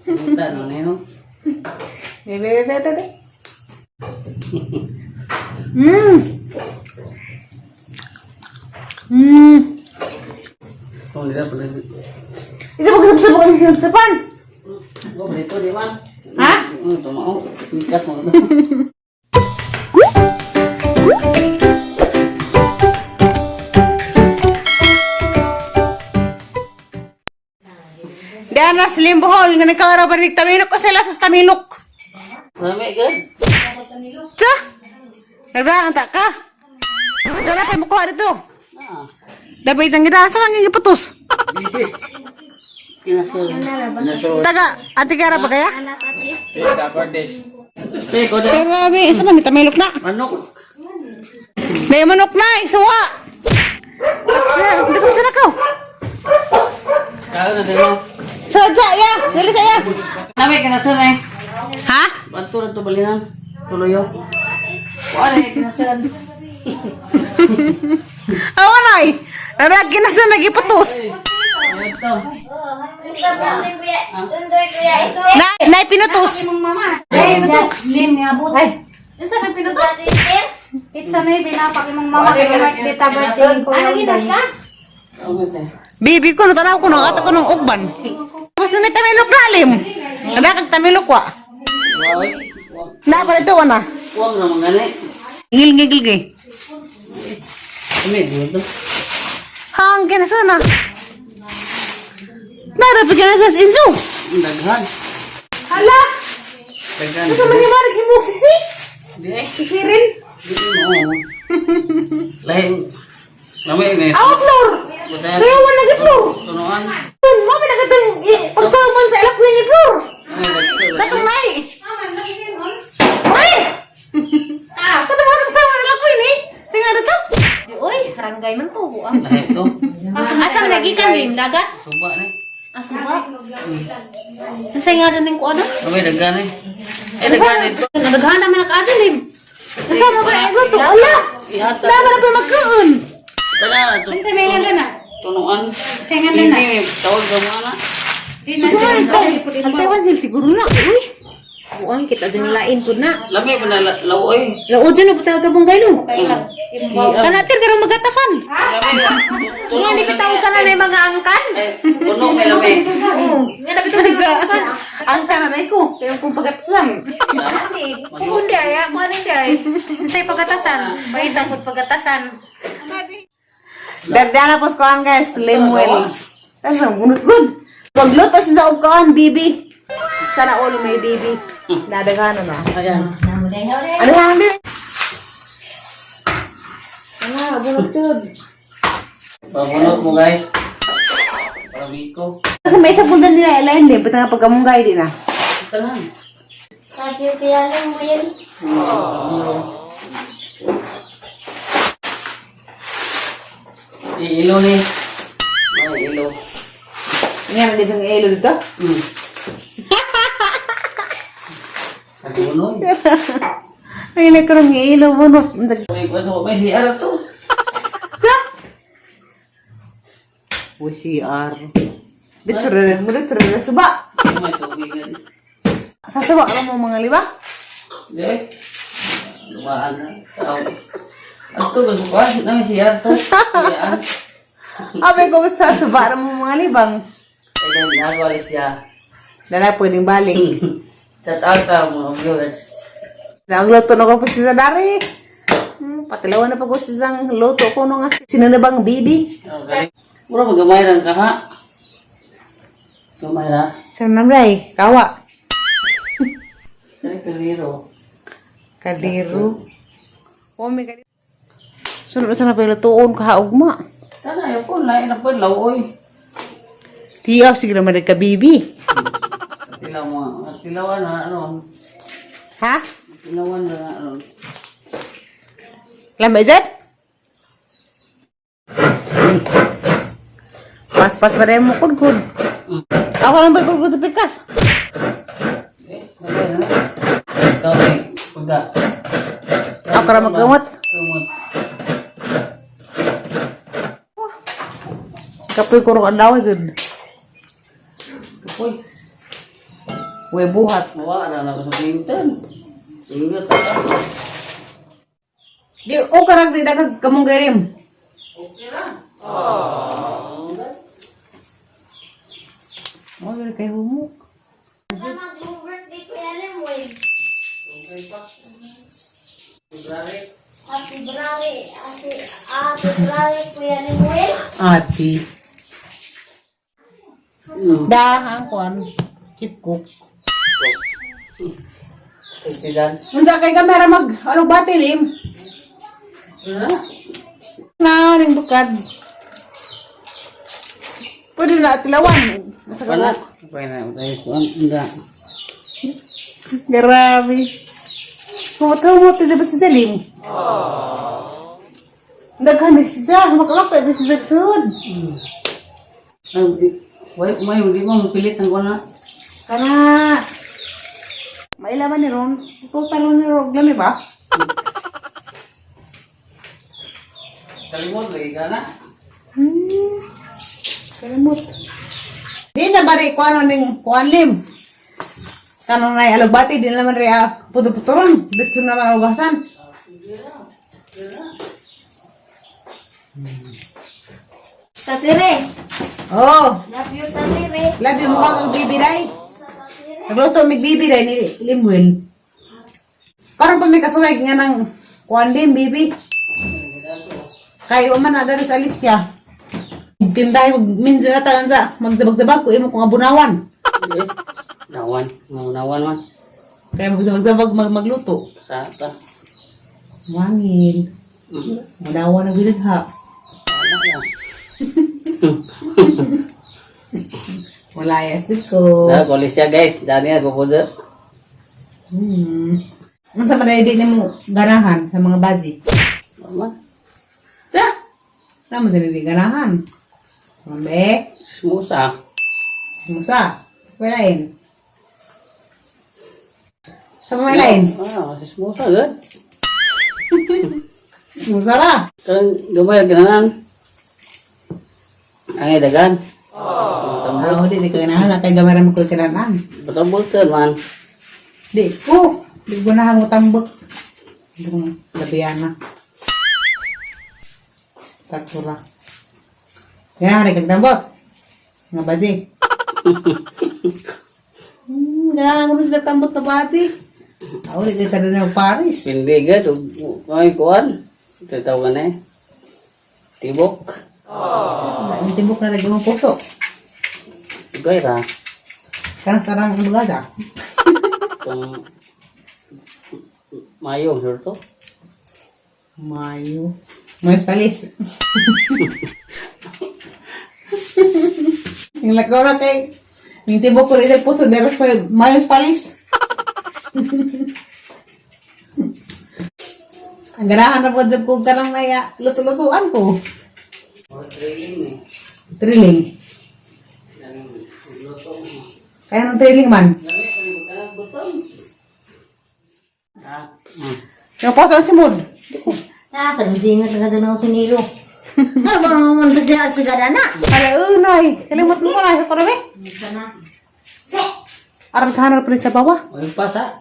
Punta no nino. Bebe, bebe, bebe. Kung nila pala. Ito pag ang sinabsapan. Go dito di man. Ha? Tumao. Pikas mo. Diana, slim buhol. Nga nagkawara ba rin tamilok o sila sa tamilok? Rami gud. Sa? Nagdaang ta ka? Sa na pa makuha dito? Ah. Dapat isang gida sa kang gipatos. Kinasol. Taga, ate kara pa kaya? Te ko da. Pero abi, isa man tamilok na. Manok. May manok na, isuwa. Gusto ko sana ka. Kao na dito. Sa ya, dali sa ya. Nami kinasol eh. Ha? Bantu ra to balinan. Tuloyo. Wala eh kinasal. Awa nay. Nara kinasa nagipatos. Ito. Nay, nay pinutos. Slim niya po. Ay, Unsa nang pinutos? It's a may binapak imong mama kay tita birthday ko. Ano ginas ka? Bibi ko no tanaw ko no ato ko nung ugban. Tapos na tamilok na alim. Nara kag tamilok wa. Wow. Na pa dito ana. Kuwang na mga gani. Ngil ngil ngil. Ami dito. Hang kinasa na. Nara pa kinasa sa inzo. Daghan. Hala, Daghan. sa man ni himok sisi. Di eh. Sisirin. Di mo. Lain. Lami ni. Aw floor. Kaya wala lagi floor. Tunuan. Tun, mo man nagatang pagsalmon sa ilak ni floor. Katong nay. Ay! Katong mga salmon ilak ni. Singa dito. Uy, ranggay man to ah. Lain to. Asa man lagi kan lim dagat? Suba ni. Asa ba? Unsa nga ning ko ano? Lami daghan ni. Eh daghan ito. Nadaghan naman nakaadto lim. Unsa mo ba ang luto? Ala. Ihatag. Dama na pa magkaon. Daghan to. Unsa may nga na? Tunuan. Unsa nga na? Hindi tawag sa mga na. Di na. Unsa man ito? Ang Taiwan sila siguro na. Uy. Buang kita din lain pud na. Lami pa na lawoy. Laod jud na pud ka bunggay no. Kanatir karong magatasan. Lami. Nga ni bitaw ka na may mga angkan. Eh, puno may lami. Nga na bitaw mga angkan. Ang sana ko. Kaya kung pagatasan. Kasi, kung di ay, ako ano siya ay. Sa'yo pagkatasan. Pakita ko pagkatasan. Dagdana po sa guys, Lemuel. Tapos ang bunot good. Pagluto siya sa ugkaan, bibi. Sana all may bibi. Dadagana na. Ayan. Ano nga bibi? Ano, bunot good. Pabunot mo guys. Para biko. Kasi may isa punta nila ilain din, ba't nga pagkamunggay din na. Ito lang. Sabi ko kaya lang mo yun. Iilo ni. May ilo. Nga na dito ng ilo dito. Kagunoy. Ay, nagkaroon ng ilo, bunot. May kwaso, may CR to. Uy, CR. Dito rin, mo dito rin, suba. May tubig yan. Sasuba ka mo mga liba? Di. Lumaan na. Tao. Ato, gagawin. Na may CR to. CR. Abe ko sasuba mo mga libang. Ayan, nagawa siya. Dala pwedeng balik. Shout out sa mga viewers. Ang luto na ko po siya dari. Patilawan na pa ko siyang luto ko nung sino na bang bibi? Okay. Mura magamay lang ka ha. Gamay ra. Sino na bray? Kawa. Kani kaliro. Kaliro. O may kaliro. Sunod sa na pilutuon ka ugma. Tana ayo po lain na po lawoy. Tiyaw sige naman ka bibi. Tilaw mo. Tilawan na ano. Ha? Tilawan na ano. Lamay dyan? Pas-pas pa rin mo kudkod. Ako lang ba kudkod sa pikas? Eh, gamay na. Ikaw eh, pagka. Ako ra magkamot. Kumot. Kapoy ko rin ang daway dun. Kapoy. Way buhat. Mawa na ako sa pintan. Ingat ka. Di o karag di dagag kamong gayrim. Okay ra. Oh. Oh, yun kay humok. Salamat mong birthday, Kuya Lemuel. Okay pa. February. Happy February. Happy, February, Kuya Lemuel. Ati. Dahang kuan. Chip cook. Silan. Unsa kay kamera mag ano ba tilim? Ha? Na ning bukad. Pwede na tilawan. Nasa Wala. kabuk. Okay na. Okay. Hindi. Grabe. Humot-humot na ba si Salim? Daghan na siya. Makalak na siya sa sud. Ay, way, may hindi mo mapilit ang kuwan na. Kana. Mailaman ni Ron. Ikaw talo ni Ron. Lami ba? Kalimot, lagi ka na. Kalimot. Di na bari kuan ning kuan lim. Kanang nay alugbati di naman rin puto-puturon. Dito naman ang ugasan. Tatire. Oh, Love you, Tatire. love you mukha kang bibi day. Nagluto mig bibi day ni Limwell. Karon pa may kasuway nga ng kuan lim bibi. Kayo man na dali sa Alicia. Tindahay ko minsan na tanan sa magdabag-dabag ko imo kong abunawan. Eh, Nawan. Nawan man. Kaya magdabag-dabag magluto. Sa ta. Wangin. Madawa na bilagha. Wala na. Wala ya ko. Dah, polis siya guys. Dani ako po dyan. Unsa man di nimo ganahan sa mga baji? Tama. Sa? Sa man dili ganahan? Mambe, Smusa. musa. Walain. Sa mga lain? Ah, si smusa good. Musa ra. Karang gamay ang ganahan. Ang dagan. Oh. Ah, di ko ganahan na kay gamay ra mo ko ganahan. Batambol ka man. Di ko. Di ko ganahan mo tambok. Itong labiyana. Takura. Ganahan kag tambok. Nga baji. Ganahan ko na sila tambok na baji. Ako rin kita na ng Paris. Hindi good. Ay, kuwan. Tatawa na eh. Tibok. Ang tibok na lagi mong puso. Ugay ra. Karang sarang ang lugada. Kung Mayo, sure to. Mayo. Mayo palis. Yung lakaw na kay. Yung tibok ko rin ang puso. Deros pa Mayo palis. Ang ganahan na po dyan ko karang naya luto-lutuan ko. Oh, trailing eh. Thrilling. Kaya nung thrilling man. Lami, kalimutan ang gutom. Ah, Yung pato ang simod. Ah, kalusingat na doon ako sa nilo. Ano ba naman ba siya sa na? Para unay. Kalimot mo ko na. Sa karabi. Na. Aran kahanar pa rin sa bawah. Ay, pasa.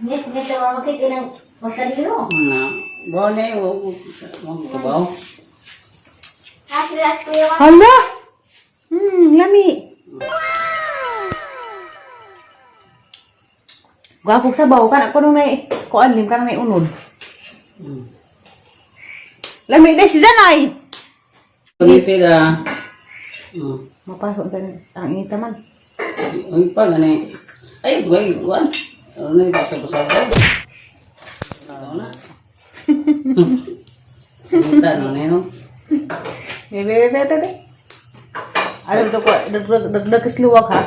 Ngit, ngit, makit ilang magkaliro. Na, bawa na eh. Huwag ka ba? Happy last, Kuya. Hala! Lami. Gwapo sa bawo kan ako nung nai kuan lim kan nai unod. Lami dai si Zanay. Pangiti na. Mapasok sa ang inita man. Ay, pa, gani. Ay, guay, guan. Ano na yung pasa-pasa ko? Ano na? Punta, ano na yun? Bebe bebe bebe. Ano to ko dag dag dag kasluwag ha.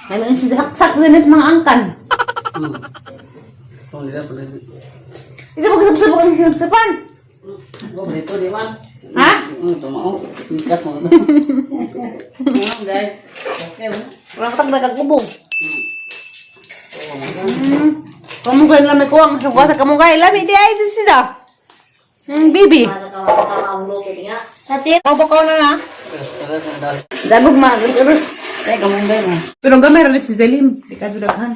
Kailangan si saksak na sa mga angkan. Kung nila, pala. Ito pag sabog ang sinabsapan. Oh, dito, di man. Ha? Tumao. Ikat mo. Ano, guys? Okay, ba? Wala ka nagkagubong. Kamunggay na may kuwang. Kuha sa kamunggay. Lami di ay sisa. Bibi. Tatir. O, bakaw na na. Tara sa dal. Dagog ma. Terus. Kay kamunggay na. Pero gamay rin si Zelim. Di ka dudaghan.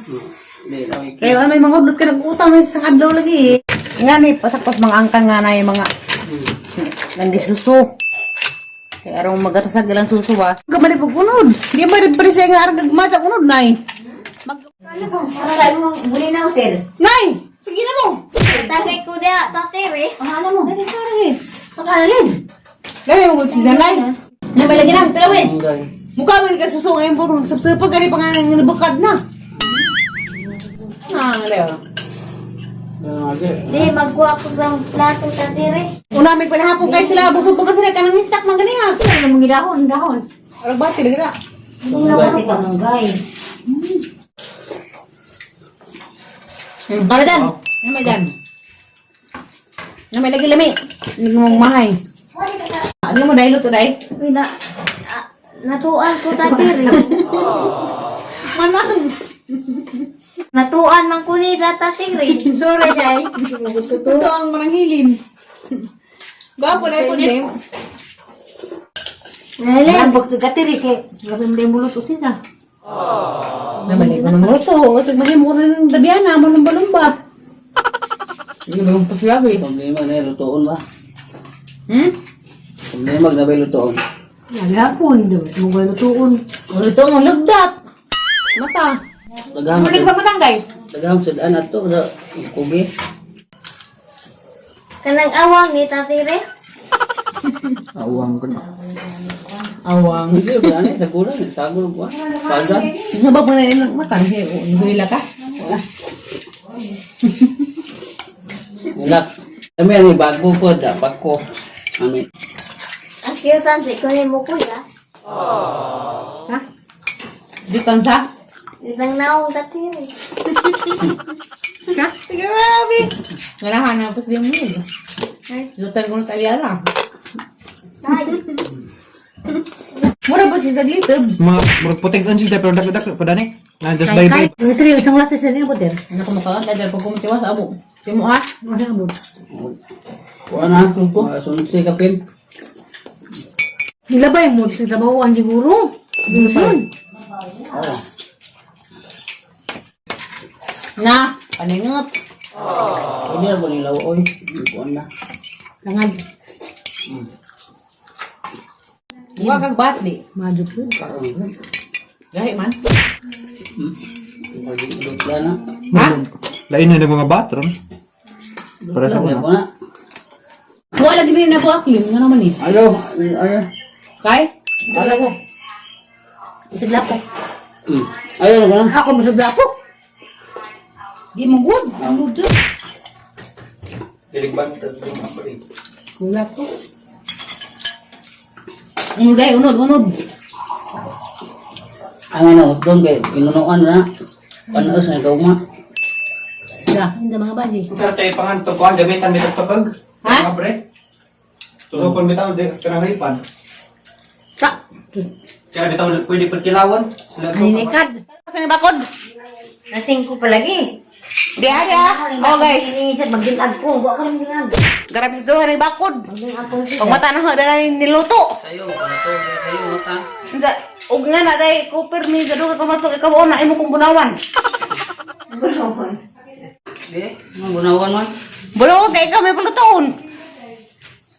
Di lami. Kaya may mga udlot ka nag-utang may isang adlaw lagi eh. Nga ni, pasaktos mga angkan nga na yung mga nangisuso. Kaya arong magatasag ilang suso ba? Gamay pag unod. Di ba rin pa siya nga arang gagma sa unod, nay? Mag Para mo buli na hotel. Nay! Sige na mo! Tagay ko dia tatir eh. Ano mo? Dali ka lagi. Pagkalin. Dali mo si Zanay. Ano ba lagi nang talawin? Kamunggay. Mukha man ka suso ngayon po. Sapsapag gani pa nga nang nabukad na. Ah, leo. Di magkuha ko sa plato tatir eh. Una may panahapon kayo sila. Busog pa sila kanang istak man gani ha. Ano mong dahon, dahon. Arang bati lagi na. Kamunggay. Kamunggay. Para dan. Namay dan. Namay lagi lami. Mong mahay. Ano mo dahil luto dahil? Uy na ah, natuan ko tatir eh. Manang. Natuan man ko ni sa tatir eh. Sorry, Jai. Ito ang mananghilin. Gwapo na po din. Lele. Lambok sa katiri kay gabi mo dahil muluto siya. Nabalik ko ng luto. Kasi maging mo rin dabiana, malumba-lumba. Hindi ba yung pasilabi? Problema na lutoon ba? Hmm? Problema na ba lutoon? Nagapon, daw. Mugay lutuon. Luto mo, lugdat. Mata. Daghan Mulig pa matangday. daghan sa daan ato sa kubi. Kanang awang ni tatir eh. Awang ko na. Awang. Hindi ba ani tagulan, tagul ko. Paga. Nabag mo na yun mata. Hila ka? Wala. Kami ang bago ko dapat ko. Ami. As cute si ko ni mo kuya. Ha? Dito sa? Isang naong tatir eh. Ha? Grabe. Ganahan na po siya mo. Lutan ko na talyara. Tay. Mura ba si Zaglitob? Mga murag puting anjing tayo pero dak-dak pa dani. Na just bye bye. Nitri, isang latte sa niya, boter. Ano ko makaon dahil pag kumitiwas abo. Si mo ha? Ano mo? Kuha na ko. Sunsi kapin. Nilabay mo sa trabahoan siguro. Yun. Oh. Na, paningot. Hindi ra ba nilaw oy. Kuha na. Langad. Mukha kang batli. Madyo po. Gahi man. Dutla na. Ha? Lain na ng mga bathroom. Para sa Dutla una. ko na. Wala lagi na po aklim. Nga naman eh. Ayo, ayo. Kay? Ayo ko. Isagla ko. Ayo ko na. Ako mo sa po. Di mo good. Ang good. Wala ko. Unod ay, unod, unod. Ang ano, doon kay inunuan na. Panos na gawma. Sila. Hindi mga bali. Pero tayo panganto ko ang gamitan bitag tukag. Ha? Mga pre. Tusokon bitaw di kanang hipan. Sa. Kaya bitaw pwede pagkilawan. Aninikad. Sa ni bakod. Nasing ko palagi. Diha, diha. Oh guys. Iniisip, magdinag ko. Buwa ka lang dinag. Grabe sa duha ni bakod. Magdinag ko. Pag mata na dala ni niluto. Sayo, ato, sayo mata. Unsa og nga na day Cooper ni sa duha ka matug ikaw na imo kong bunawan. Di, mga gunawan man. Bunawan kay ikaw may palutoon.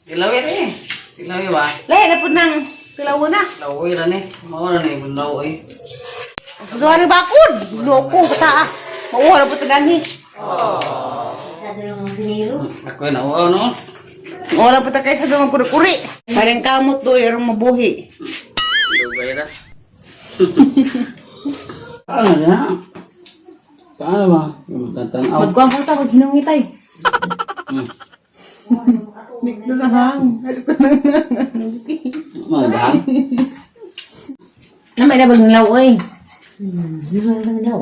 Ilawi ni. Ilawi ba? Lahi na pud nang tilaw na. Lawi ra ni. Mao ra ni gunaw oy. Sa ni bakod. Loko bata. Mauha na pud taganhi. Ako na uaw no. Wala pa ta kay sa duha kuri-kuri. Parang kamot do erong mabuhi. Dugay ra. Paano na? Paano ba? Yung tatanaw. Magkuang po ta pag hinungitay. Nagdurahang. Mga ba? Na may nabag nilaw oy. Hindi mo naman daw.